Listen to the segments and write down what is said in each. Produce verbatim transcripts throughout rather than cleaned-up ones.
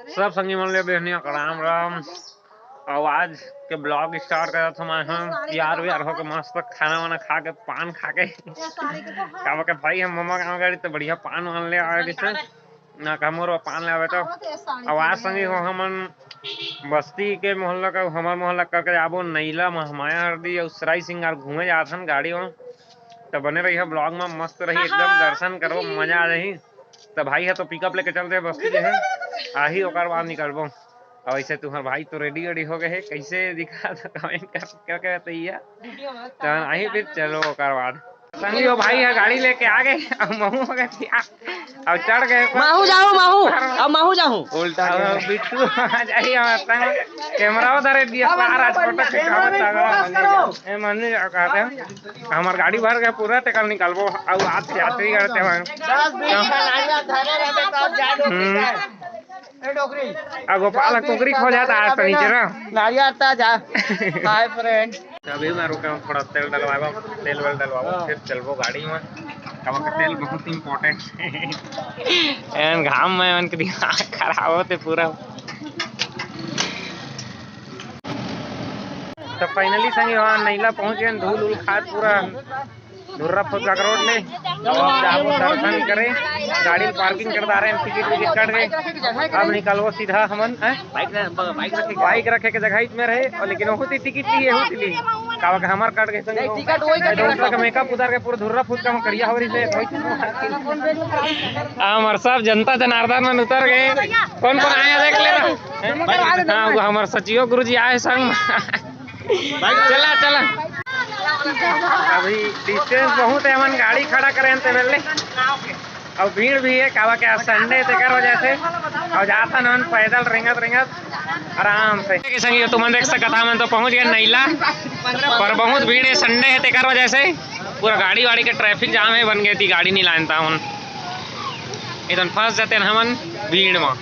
सब संगी मन ले बेहनिया के राम राम। अउ आज के ब्लॉग स्टार्ट करत हन हम यार यार होके मस्त खाना वाना खा के, पान खा के। काबर के भाई हम ममा गाँव गए रही तो बढ़िया पान वान ले आए रहिस हे। ना का मोर पान ले आवे तो। अउ आज संगी हो हमन बस्ती के मोहल्ला का, हमर मोहल्ला करके आबो नैला महमाया हरदी अउ सराय सिंगार घूमे जात हन गाड़ी में। तो बने रही ब्लॉग में, मस्त रही एकदम, दर्शन करो, मजा आ जाही। तो भाई है तो पिकअप लेके चलते हैं बस्ती के है, आही ओकर बाद निकलबो। अब ऐसे तुम्हार भाई तो रेडी वेडी हो गए है, कैसे दिखा तो कमेंट कर करके बताइए। तो आही फिर चलो ओकर बाद। संगी हो भाई है गाड़ी लेके आ गए, अब महू हो गए थी, अब चढ़ गए। महू जाहूँ, महू, अब महू जाहूँ। उल्टा अब बिट्टू आ जाइए, कैमरा उधर दिया, सारा फोटो खिंचावत था। ए मन्नू जा कहते हैं, हमार गाड़ी भर गया पूरा, तेकर निकालबो। अउ आज यात्री करते हैं। दस बीस का नारियल धरे रहते तो जा डोकरी हम्म। का। ए डोकरी। आ गोपाल कुकरी खो जाता आज तो नीचे ना। नारियल ताजा। Hi friend. अभी मैं रुका हूँ, थोड़ा तेल डलवाबो, तेल वेल डलवाबो, हाँ। फिर चलबो गाड़ी में। अब तेल बहुत इंपॉर्टेंट है। एन घाम में उनके दिमाग खराब होते पूरा। तो फाइनली संगी वहाँ नैला पहुँच गए, धूल उल खात पूरा धुर्रा फुटका रोड ले। अब जाबो दर्शन करे, गाड़ी पार्किंग कर डारे, टिकट विकट कट गए। अब निकलबो सीधा हमन, हैं? बाइक रखे के जगह में रहे, और लेकिन ओहू ती टिकट ली, एहू ती ली। काबर के हमर कट गए संगी हो। टिकट वही कट दोस्त का मेकअप उतार के पूरा धुर्रा फुटका में करिया हो रही है। हमर सब जनता जनार्दन मन उतर गए। कौन कौन आया देख ले रहा? हाँ, वो हमर सचिव गुरुजी आए संग। चला, चला। अभी डिस्टेंस बहुत है, हमन गाड़ी खड़ा करे हन ते बेले। अउ भीड़ भी है, काबर के आज संडे तेकर वजह से। अउ जाथन हमन पैदल रेंगत रेंगत आराम से। संगी हो तुमन देख सकत हा, हमन तो पहुंच गए नैला, पर बहुत भीड़ है, संडे है तेकर वजह से। पूरा गाड़ी वाड़ी के ट्रैफिक जाम है, बन गए थी गाड़ी नहीं लान ता हमन। इतन फंस जाते हैं हमन भीड़ में।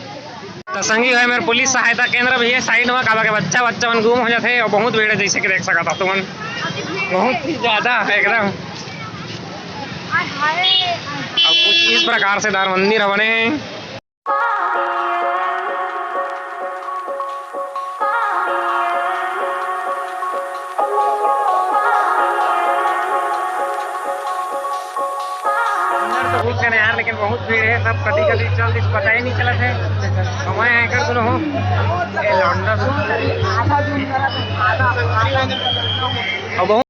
तो संगी हो, ए मेर पुलिस सहायता केंद्र भी है साइड में, काबर के बच्चा बच्चा मन गुम हो जाथे और बहुत भीड़ है, जैसे कि देख सकत हा तुमन, बहुत ही ज्यादा है एकदम। अब कुछ इस प्रकार से दार मंदिर ह बने हैं। अंदर तो घुस गए यार, लेकिन बहुत भीड़ है, सब कभी कभी चल दिस, पता ही नहीं चला थे। समय है कर सुनो हो, ए लौंडा सब। अब बहुत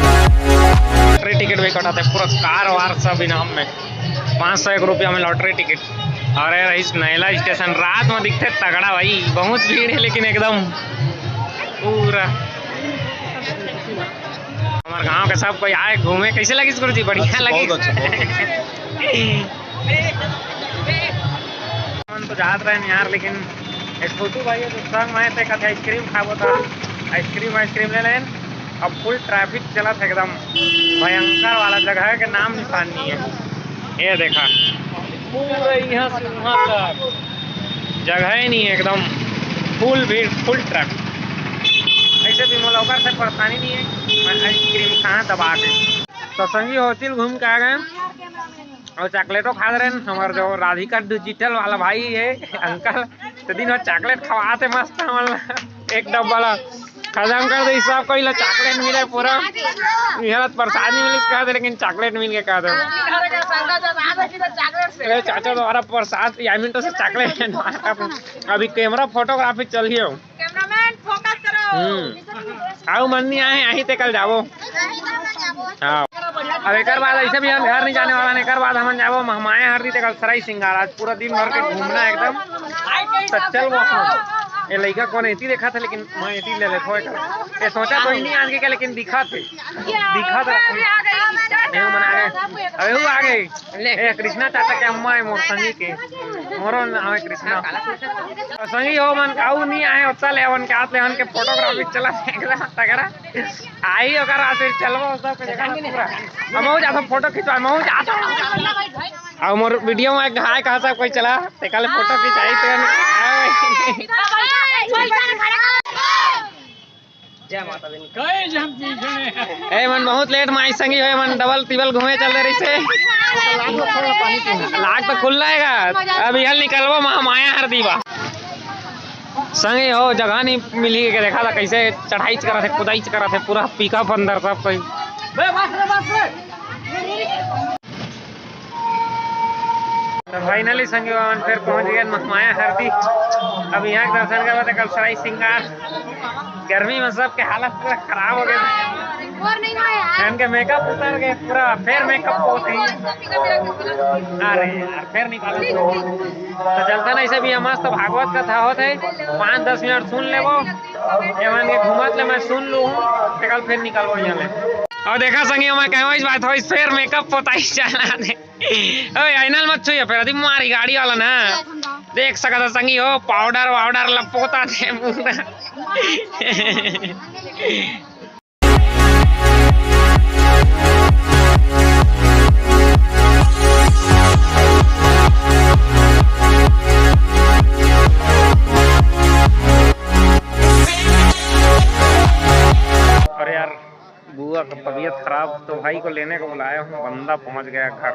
लॉटरी टिकट भी कटाथे, पूरा कार वार सब इनाम में। पाँच सौ एक रुपया में लॉटरी टिकट। अउ ए रहिस नैला स्टेशन, रात में दिखथे तगड़ा भाई, बहुत भीड़ है लेकिन एकदम पूरा। हमर गांव के सब कोई आए घूमे, कैसे लगिस गुरुजी? बढ़िया अच्छा, लगिस? बहुत अच्छा, बहुत अच्छा। हमन तो जात रहेन यार, लेकिन एक छोटू भाई हे, तो संग में ते कथे आइसक्रीम खाबो, त आइसक्रीम, आइसक्रीम ले लेन। अब फुल ट्रैफिक चलत हे, एकदम भयंकर वाला जगह हे कि नाम निशान नहीं हे। ये देखा, पूरा यहाँ से वहाँ तक जगह ही नहीं हे, एकदम फुल भीड़, फुल ट्रैफिक। ऐसे भी मोला ओकर से परेशानी नहीं हे, मैं आइसक्रीम कहाँ दबा के। तो संगी होटल घूम के आ गए। अउ चॉकलेटो खात रहेन, हमर जो राधिका डिजिटल वाला भाई हे, अंकल, ते दिन भर चॉकलेट खवात हे मस्त हमन ला, एक डब्बा ला खतम कर दे, सब कोई ला चॉकलेट मिले पूरा। इहला प्रसाद नहीं मिलिस कहत हे, लेकिन चॉकलेट मिल के कहत हे। ए, चाचा द्वारा प्रसाद यामिन तो से चॉकलेट। अभी कैमरा फोटोग्राफी चल रही हो। कैमरामैन, फोकस करो। हम्म। आऊ मन नहीं आए, यहीं ते कल जाबो। हाँ। अब एकर बाद ऐसे भी हम घर नहीं जाने वाला, एकर बाद हमन जाबो महमाया हरदी ते कल सराय सिंगार। आज पूरा दिन भर के घूमना हे एकदम। तो चल वो हम। ये लइका कोन एती देखा था, लेकिन मैं एती ले लेथो एकर। ये सोचा तो ही नहीं आज के क्या, लेकिन दिखा थे। दिखा था। नहीं, वो मन आ गए। अबे वो आ गए। ए, कृष्णा चाचा के अम्मा हे मोर संगी के। मोरो नाम हे कृष्णा। अउ संगी हो मन काऊ नहीं आए, ओत्ता ले हमन के आत ले हमन के फोटोग्राफी चला एकदम तगड़ा। आई ओकर आते चलबो सब के जगह पूरा। हम हो जातो फोटो खिंचवा, हम हो जातो। अउ मोर वीडियो में घाय कहा सब कोई चला, ते काले फोटो खिंचाई ते। जय माता दी। कई झन पीछे। ए मन बहुत लेट में आई संगी हो, ए मन डबल टिबल घूमे चल दे रही से। लाग तो खुल रहेगा, अब इहल निकलबो महमाया हरदी बा। संगी हो जगह नहीं मिली के देखा था कैसे चढ़ाई करत हे, कुदाई करत हे, पूरा पिकअप अंदर सब कोई। बे बस रे, बस रे। तो finally संगी हो हमन फिर पहुंच गए महमाया हरदी। अब यहाँ के दर्शन करबो तो कल सराय सिंगार। गर्मी में सबके हालत पूरा खराब हो गया। और नहीं ना यार। इनके मेकअप उतर गए पूरा, फिर मेकअप होत हे। अरे यार, फिर निकालो। तो चलता ना, ऐसे भी हम मस्त भागवत कथा होत हे, पाँच दस मिनट सुन लेबो। एमन के घूमत ले मैं सुन लूँ, ते कल फिर निकलबो यहाँ ले। अउ देखा संगी, मैं कहूँ इस बात हो, इस फिर मेकअप पोताई चला दे। ओए, आइनल मत छुइया, फिर अभी मारी गाड़ी वाला ना। देख सकत हो संगी हो, पाउडर वाउडर लपोता थे पूरा। अरे यार, बुआ का तबीयत खराब, तो भाई को लेने को बुलाया हूँ, बंदा पहुँच गया घर।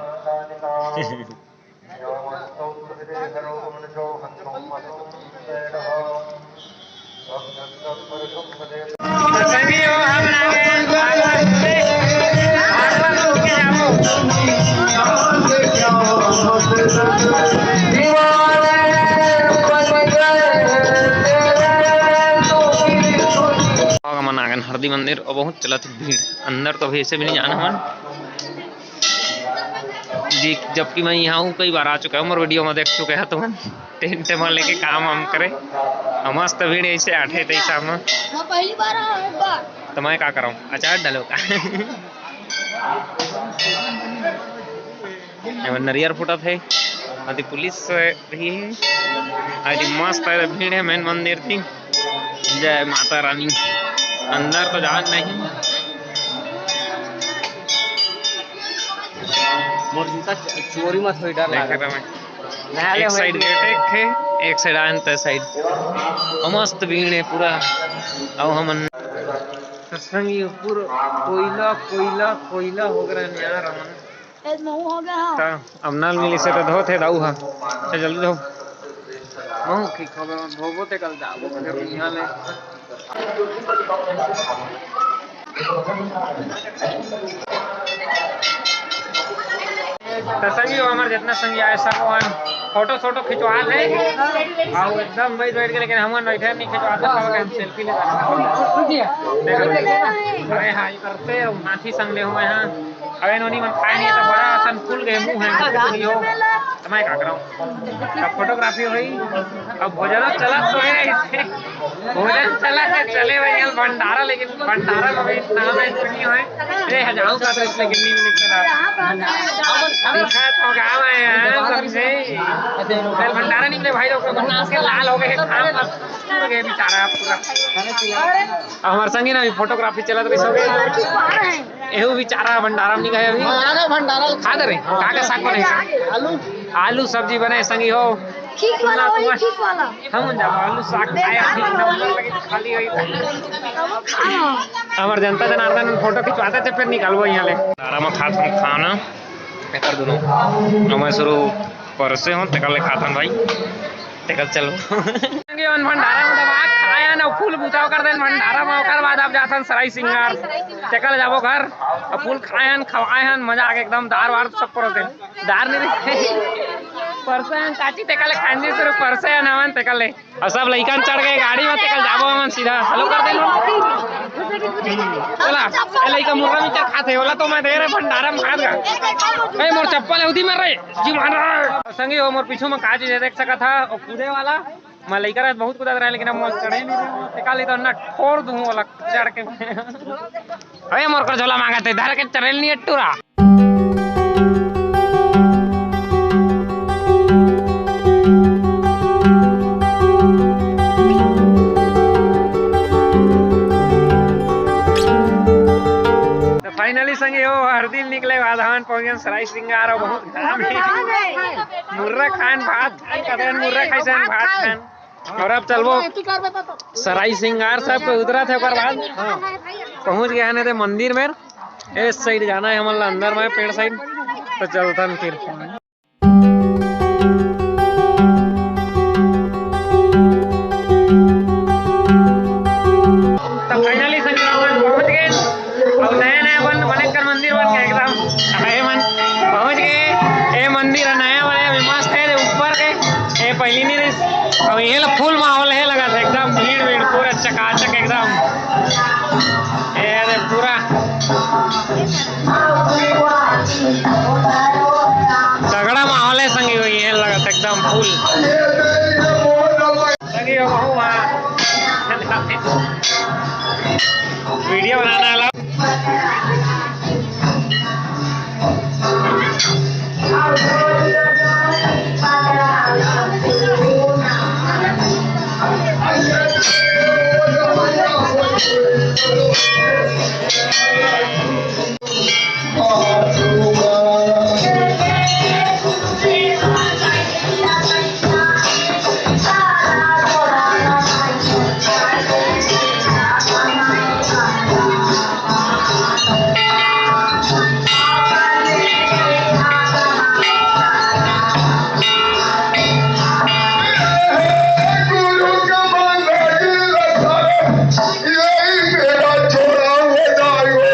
हमन आ गए हरदी मंदिर और बहुत चलत भीड़ अंदर, तो अभी ऐसे भी नहीं जाना हमन जी, जबकि मैं यहाँ हूँ, कई बार आ चुका हूँ, मोर वीडियो में देख चुके हैं तुमन। टेंट में लेके काम वाम करे, और मस्त भीड़ ऐसे आठे तेईस में। हाँ, पहली बार आया हूँ, एक बार। तो मैं का कराऊँ, अचार डालो का? एमे नरियर फूटत हे, अति पुलिस रही हे, अति मस्त हे, भीड़ हे मेन मंदिर थी। जय माता रानी। अंदर तो जान नहीं। मोर जूता च-, चोरी मत होई, डर देखे लागत। तो मैं। नहा ले एक होई। साइड गेट एक हे, एक साइड आयन ते साइड। अउ मस्त भीड़ हे पूरा। अउ हमन तो संगी पूरा कोयला, कोयला, कोयला हो गया यार हमन। ए, महू हो गया, हाँ। त अब नल मिली से तो धोत हे दाऊ हा। चल जल्दी धो। महू की खबर धोबो ते कल जाबो, फिर यहाँ ले। तो संगी हो, हमर जितना संगी आए सब वो हम फोटो सोटो खिंचवात हे। अउ एकदम बैठ बैठ के, लेकिन हमन बैठे नहीं खिंचवात हे, सब सेल्फी लेते। अरे हाँ, ये करते हैं, हाथी संग ले हुए हैं। अबे नोनी मन खाए नहीं तो बड़ा असन फूल गए मुंह है, संगी हो। तो मैं का करऊं? अब फोटोग्राफी होई, अब भोजन चलत तो है, इससे भोजन चला है, चले भाई, यार भंडारा, लेकिन भंडारा में भी इतना मैं छुट्टी होए। ए, हजारों का तो इसलिए गिननी भी नहीं चला। दिखा तो गाँव है यार, समझे? चल, भंडारा निकले भाई लोग, तो भंडारा के लाल हो गए, काम अब टूट गए बेचारा पूरा। अब हमारे संगी ना अभी फोटोग्राफी चलत रही सो गए। एहू बेचारा भंडारा में नहीं गए अभी। भंडारा, भंडारा। खा दे रे, का का साग बने? आलू। आलू सब्जी बने संगी हो। ठीक वाला, सुना वही तुम्हें? ठीक वाला। हम उन जाओ, आलू साग खाए, बेकार वाला। खाली वही। हाँ। हमार जनता जनार्दन फोटो खिंचवाते थे, फिर निकालबो यहाँ ले। भंडारा में खात हम खाना, एकर दुनो। हम शुरू परसे हो, तेकर ले खात हन भाई। तेकर चलो। संगी मन भंडारा में दबा खाए हन अउ फूल बुताव कर देन भंडारा में, ओकर बाद आप जाथन सराय सिंगार। तेकर ले जाबो घर, अउ फूल खाए हन, खवाए हन, मजा आके एकदम दार वार सब परोस देन। दार नहीं रही। परसे हन चाची, तेकर ले खांजी शुरू, परसे हन हमन, तेकर ले। अउ सब लइकन चढ़ गए गाड़ी में, तेकर ले जाबो हमन सीधा। हेलो कर देन। चला, ए लइका मुर्रा मिक्सचर खात हे, ओला तो मैं दे रहे भंडारा में खात गा। ए मोर चप्पल है, उदी मार रहे। जी मान रहा है। संगी हो, मोर पीछू में का चीज है, देख सकत हा, वो कूदे वाला। मैं लइका रहे, बहुत कूदत रहे, लेकिन अब मोर चढ़े नहीं रहे। तेकर ले तो ना ठोर दूं वाला चढ़ के। अबे मोर कर झोला मांगत है, धर के चढ़े नहीं है टूरा। तो finally संगी हो, हरदी ले निकले बाद हमन पहुंच गए सराय सिंगार, अउ बहुत घाम है। मुर्रा खान, भात खान, कतरन मुर्रा खाइसन, भात खान। अउ अब चलबो सराय सिंगार, सब कोई उतरत हे, ओकर बाद पहुंच गए हन एदे मंदिर में। ए side जाना है हमन ला अंदर में, पेड़ side, तो चलथन फिर। तो finally संगी हो हमन पहुंच गए। अब नया नया बन, बने कर मंदिर बन गया एकदम। अरे मन पहुंच गए। ए मंदिर नया बने, अभी मस्त है, ऊपर के। ए पहली नहीं रही। अब ये ला full माहौल है, लगा था एकदम भीड़ भीड़, पूरा चकाचक एकदम। ए अरे पूरा तगड़ा माहौल है संगी हो, ये लगा था एकदम full। संगी हो, वहाँ video बनाना allow।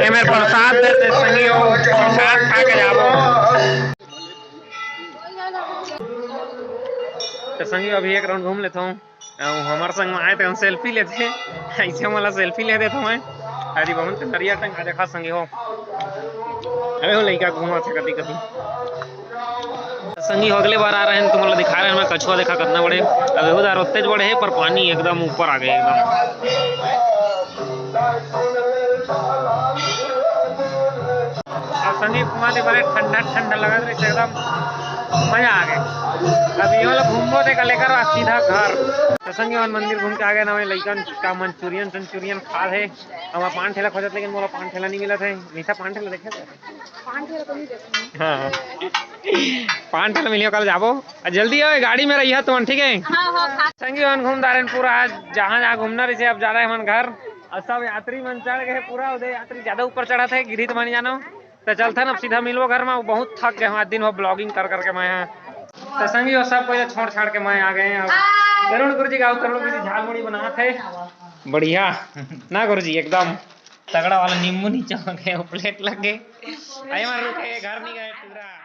एमेर प्रसाद देते संगी हो, प्रसाद खा के जाबो। तो संगी अभी एक round घूम लेथों। अउ हमर संग में आए तो हम selfie लेथे, ऐसे मोला selfie ले देथों मैं। अरे बहुत नरिया टंगा देखा संगी हो। अरे हो लइका घूमत हे कभी कभी। संगी हो, अगले बार आ रहे हैं, तुमन ला दिखा रहे हैं, मैं कछुआ देखा कितना बड़े। अब एहू दार ओतेच बड़े है, पर पानी एकदम ऊपर आ गए एकदम। अब संगी कुमार बड़े ठंडा ठंडा लगत रहे एकदम, मजा आ गए। अब ये वाला घूमबो ते का लेकर आ सीधा घर। तो संगी मन मंदिर घूम के आ गए ना, वही लइकन का मंचूरियन टंचूरियन खा है। हम पान ठेला खोजत, लेकिन मोला पान ठेला नहीं मिलत है। मीठा पान ठेला देखे? पान ठेला तो नहीं देखे। हाँ, पान ठेला मिलियो, कल जाबो। आ, जल्दी आओ, गाड़ी में रहिया तुमन, ठीक है? हाँ, हाँ, खा- संगी मन घूम डारेन पूरा, आज जहाँ जहाँ घूमना रही, अब जा रहे हमन घर। और सब यात्री मन चढ़ गए पूरा, उदे यात्री ज्यादा ऊपर चढ़त है, गिरही तो मन जानो। तो चलथन अब सीधा मिलबो घर में, बहुत थक गए हूँ आज दिन भर vlogging कर करके मैं यहाँ। तो संगी हो, सब कोई छोड़ छाड़ के मैं आ गए हैं। अब तरुण गुरु जी का, तरुण गुरु जी झाल मुड़ी बनात है, बढ़िया ना गुरु जी, एकदम तगड़ा वाला नींबू नीचे हो गए, plate लग गए। अरे मन रुके, घर नहीं गए पूरा।